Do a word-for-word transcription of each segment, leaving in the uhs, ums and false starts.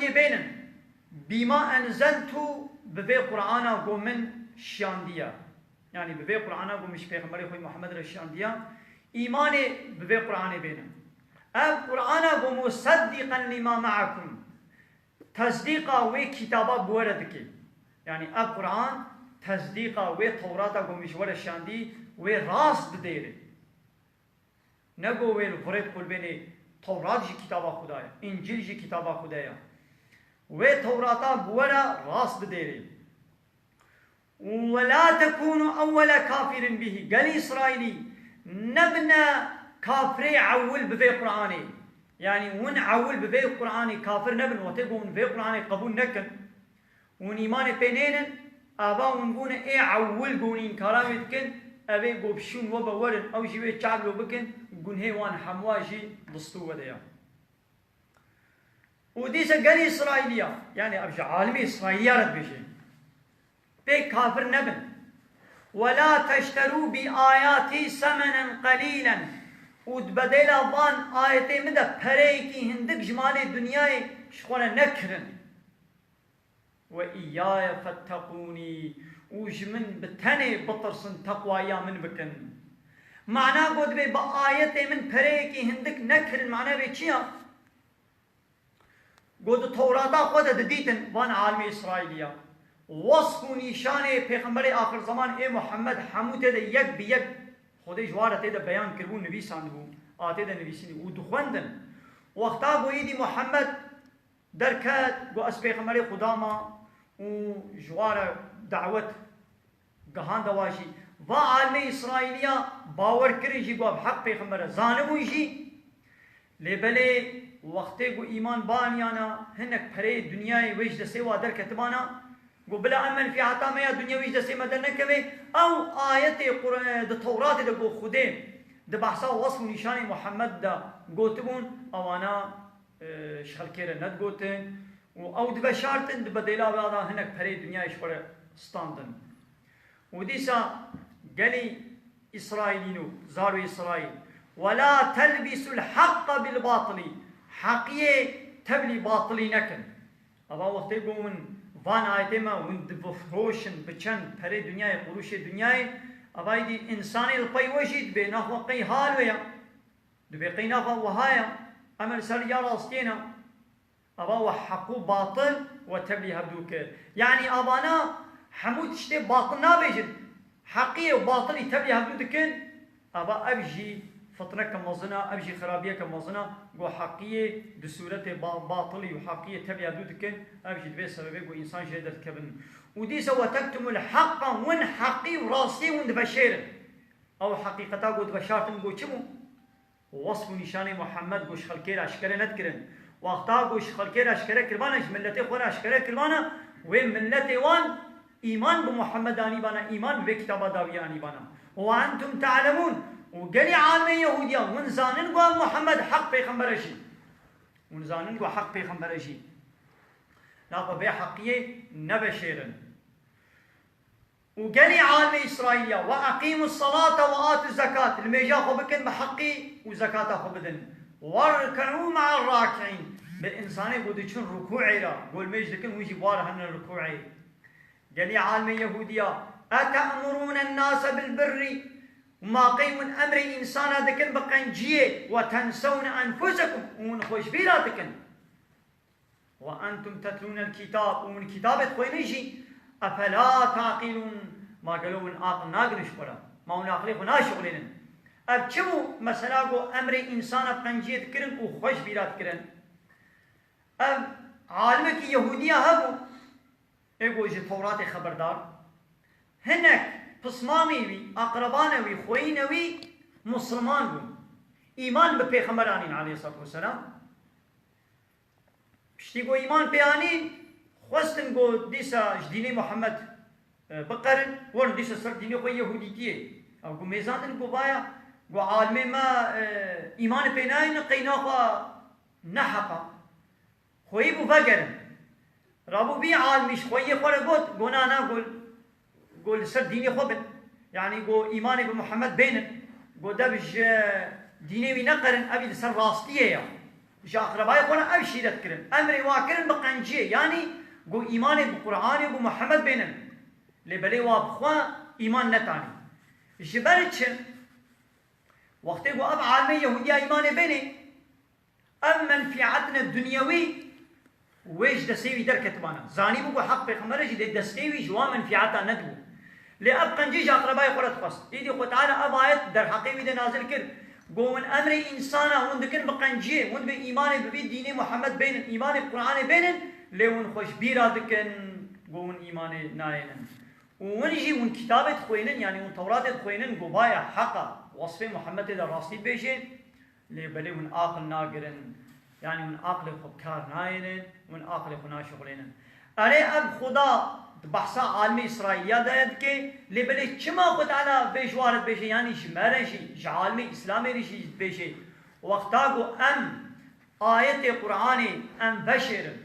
Yê bênin, bîma enzeltu, bi vê Qur'ana ku min şiyandiye. Yanî bi vê Qur'ana ku min ji Pêxemberê xwe Muhammed re şiyandiye, îmanê bi vê Qur'anê bênin. Ev Qur'ana ku museddiqen lima me'akum, tesdîqa wê kitaba bi we re dike. Yanî ev Qur'an tesdîqa wê Tewrata ku min ji we re şiyandî, wê rast bidêre. Ne go wê li virê qulbênê, Tewrat jî kitaba Xuda ye, Încîl jî kitaba Xuda ye. Wê Tewrata bi we re rast bidêrê. Û "Ve la tekûnû ewwele kafirin bihî." Gelî Îsraîlî, nebine kafirê ewil bi vê Qur'anê. Yanî hûn ewil bi vê Qur'anê kafir nebin, wextê ku hûn vê Qur'anê qebûl nekin. Hûn îmanê pê nênin, ava hûn bûne ê ewil ku hûn înkara wê dikin, ev ê ku bi şûn we be werin, ew jî wê çavlo bikin, gunhê wan hemwa jî distû we de ya. Û dîsa gelê Îsraîliya, yanî ev ji alimê Îsraîliya re dibêje, pê kafir nebin. "Ve la teşterû bi ayatî semenen qelîlen." Û di bedêla van ayetê min de pereyekî hindik ji malê dinyayê ji xwe re nekirin. "Ve îyyaye fetteqûnî", û ji min bi tenê bitirsin, teqwaya min bikin. Mana ku dibê bi ayetê min pereyekî hindik nekirin, mana vê çi ya? Ku di Tewrata xwe de didîtin van alimê Îsraîliya. Wesf û nîşanê Pêxemberê axir zeman ê Muhammed hemû tê de yek bi yek Xwedê ji wan re tê de beyan kiribû, nivîsandibû, a tê de nivîsînî û dixwendin. Wexta ku îdî Muhammed derket, got, "Ez pêxemberê Xuda me" û ji wan re dawet gihande wa jî. Va alimê Îsraîliya bawer kirin jî, got, "Ev heq pêxember e." Zanibûn jî. Lê belê wextê ku îman baniyana, hinek pereyê dinyayê wê ji destê wa derketibana, got, "Bila em menfîeta me ya dinya wê ji destê me dernekeve." Ew ayetê Qur-, di Tewratê de got, Xwedê di behsa wesf û nîşanê Muhammed de gotibûn, ewana e, ji xelkê re nedigotin û ew diveşartin, di bedêla wê de hinek pereyê dinyayê ji xwe re standin. Û dîsa gelî Îsraîlîn û zarû Îsraîl, "Ve la telbîsul haqqa bil batilî", heqiyê tevlî batilî nekin. Ava wextê ku hûn van ayetê me hûn difiroşin bi çend perê dinyayê, qurûşê dinyayê, ava îdî însanê li pey we jî dibê naxwe qey hal we ya. Dibê qey naxwe wiha ya, em li ser ya rastiyê ne. Ava we heq û batil we tevlî hevdû kir. Yanî avana hemû tiştê batil nabêjin. Heqiyê û batilî tevlî hevdû dikin. Ava ev jî fitneke mezin e, ev jî xirabiyeke mezin e. Go heqiyê di sûretê ba-, batilî û heqiyê tevlî hevdû dikin. Ev jî divê sebebê ku însan jê derdikevin. Û dîsa "Ve tektumul haqqa", win heqî û rastiyê win diveşêrin. Ew heqîqeta ku diveşartin go çi bû? Wesf û nîşanê Muhammed ku ji xelkê re eşkere nedikirin. Wexta ku ji xelkê re eşkere kiribane, ji miletê xwe re eşkere kiribane, wê miletê wan îman bi Muhammed anîbane, îman bi vê kitaba dawiyê anîbane. "Ve entum te'lemûn", û gelî almê Yehûdiya, hûn zanin ku ev Muhammed heq pêxember e jî. Hûn zanin ku heq pêxember e jî. Naxwe vê heqiyê neveşêrin. Û gelî almê Îsraîliya, "Ve eqîmus salate ve atuz zekat", limêja xwe bikin bi heqî û zekata xwe bidin. "Werke'û me'ar raki'în", bi însanê ku diçin rukûê re, ku limêj dikin, hûn jî bi wan re herin rukûê. Gelî almê Yehûdiya, "Ete'murûnen nase bil birrî", ma qey hûn emrê însana dikin bi qenciyê, "ve tensewne enfusekum", û hûn xwe ji bîra dikin. "Ve entum tetlûnel kitab", û hûn kitabê dixwînin jî, "efela taqîlûn", ma gelo hûn aqil nagrin ji xwe re? Ma hûn aqilê xwe naşixulênin? Ev çi bû? Mesela ku emrê însana bi qenciyê dikirin û xwe ji bîra dikirin. Ev alimekî Yehûdiya hebû, ê ku ji Tewratê xeberdar, hinek pismamê wî, aqrebanê wî, xweyînê wî Musliman bûn. Îman bi Pêxember anîn aleyhissalatu vesselam. Piştî ku îman pê anîn, xwestin ku dîsa ji dînê Muhammed, e, biqerin, werin dîsa ser dînê xwe Yehûdîtiyê. Ew ku mêzandin ku vaya, ku alimê me, e, îmanê pê nayêne, qey naxwe ne heq e. Xweyî bû vegerin. Rabû vî alimî ji xweyiyê xwe re got, go na, na, go, go li ser dînê xwe bin. Yanî go îmanê bi Muhammed bênin. Go dev ji dînê wî neqerin, ev li ser rastiyê ya. Ji aqrebayê xwe re ev şîret kirin. Emrê wa kirin bi qenciyê, yanî got, îmanê bi Qur'anê û bi Muhammed bênin. Lê belê wa bi xwe îman netanî. Ji ber çi? Wextê ku ev alimê Yehûdiya îmanê bênê, ev menfîetine dunyewî wê ji destê wî derketibana. Zanîbû ku Heq Pêxember e jî, lê destê wî ji wan menfîeta nedibû. Lê ev qencî ji aqrebayê xwe re dixwest. Îdî Xwe Teala ev ayet derheqê wî de nazil kir. Got, hûn emrê însana hûn dikin bi qenciyê, hûn bi îmanê bi vî dînê Muhammed bênin, îmanê bi Qur'anê bênin, lê hûn xwe ji bîra dikin, got, hûn îmanê nayênin. Û hûn jî hûn kitabê dixwênin, yanî hûn Tewratê dixwênin, got, vaya heq e, wesfê Muhammedê de rastî dibêjê, lê belê hûn aqil nagirin, yanî hûn aqilê xwe bi kar nayênin, hûn aqilê xwe naşixulênin. Erê, ev Xuda di behsa alimê Îsraîliya de dike, lê belê çima Xwe Teala vê ji wa re dibêje, yanî ji me re jî, ji alimê Îslamê re jî dibêje, wexta ku em ayetê Qur'anê em veşêrin,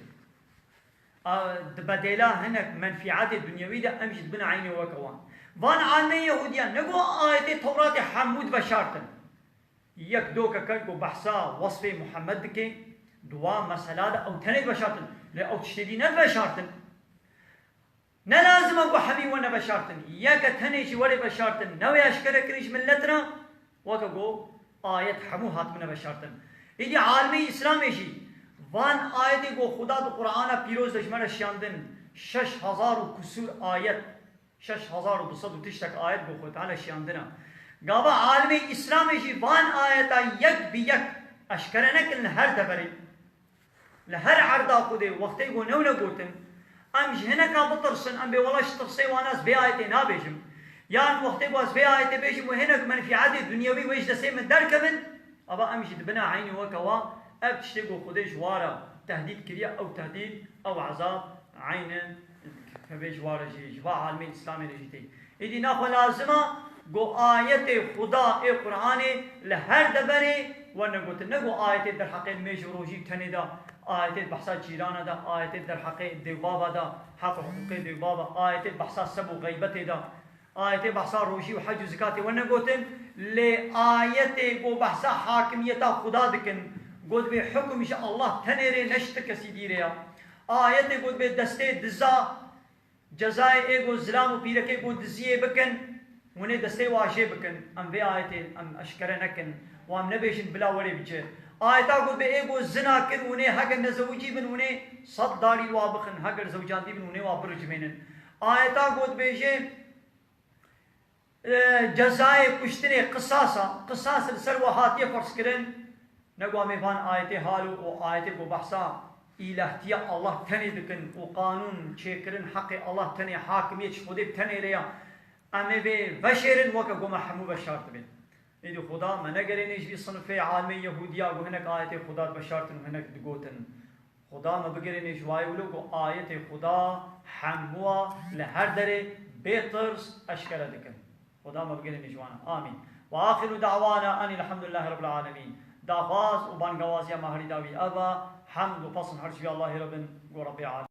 a, di bedêla hinek menfîetê dunyewî de em jî dibin eynê weke wan. Van alimê Yehûdiyan ne ku ayetê Tewratê hemû diveşartin. Yek dokeke ku behsa wesfê Muhammed dike, di wan mesela de ew tenê diveşartin. Lê ew tiştê dî nediveşartin. Ne lazim e ku hemî were veşartin. Yeke tenê jî were veşartin. Ne wê eşkere kirin ji millet re, weke ku ayet hemû hatibine veşartin. Îdî alimê Îslamê jî van ayetê ku Xuda di Qur'ana pîroz de ji me re şiyandin, şeş hezar û kusûr ayet, şeş hezar û du sed û tiştek ayet ku Xwe Teala şiyandine. Gava alimê Îslamê jî van ayeta yek bi yek eşkere nekin li her deverê. Li her erda Xwedê wextê ku newne gotin, em ji hineka bitirsin, em bê wela ji tirsê wan ez vê ayetê nabêjim. Yan wextê ku ez vê ayetê bêjim û hinek menfîetê dunyewî wê ji destê min derkevin, ava em jî dibine eynî weke wa, ev tiştê ku Xwedê ji wa re tehdîd kiriye, ew tehdîd, ew ezab eynin kevê ji wa re jî, ji va alimê Îslamê re jî tê. Êdî naxwe lazim e ku ayetê Xuda ê Qur'anê li her deverê werne gotin. Ne ku ayetê derheqê mêj û rojî tenê de, ayetê behsa cîrana de, ayetê derheqê dêvbaba de, heq û hiqûqê dêvbaba, ayetê behsa seb û xeybetê de, ayetê behsa rojî û hec û zikatê werne gotin. Lê ayetê ku behsa hakimiyeta Xuda dikin, got bê hukum ji Allah tenê rê, ne ji ti kesî dî rê ya. Ayetê got bê destê diza, cezayê ê ku zilam û pîrekê ku diziyê bikin, hûn ê destê wa jê bikin. Em vê ayetê em eşkere nekin. Û em nebêjin bila werê bice. Ayeta got bê ê ku zina kir, hûn ê heger nezewicî bin, hûn ê sed darî li wa bixin, heger zewcandî bin, hûn ê wa birijmênin. Ayeta got bêjê, e, cezayê kuştinê qisas e, qisas li ser we hatiye ferzkirin. Ne ku em ê van ayetê halo û ayetê ku behsa îlahtiya Allah tenê dikin û qanûn çêkirin heqê Allah tenê, hakimiyet ji Xwedê tenê re ya, em ê vê veşêrin weke ku me hemû veşartibê. Êdî Xuda me negerênê ji vî sinifê alimê Yehûdiya ku hinek ayetê Xuda diveşartin û hinek digotin. Xuda me bigerênê ji wayê wilo ku ayetê Xuda hemûa li her derê bê tirs eşkere dikin. Xuda me bigerênê ji wan. Amîn. Ve axiru da'wana enî elhamdulillahî rabbil alemîn. Daxwaz û bangewaziya me herî dawî ev e. Hemd û pesn her ji vî Allahî re bin, go Rebbê alem.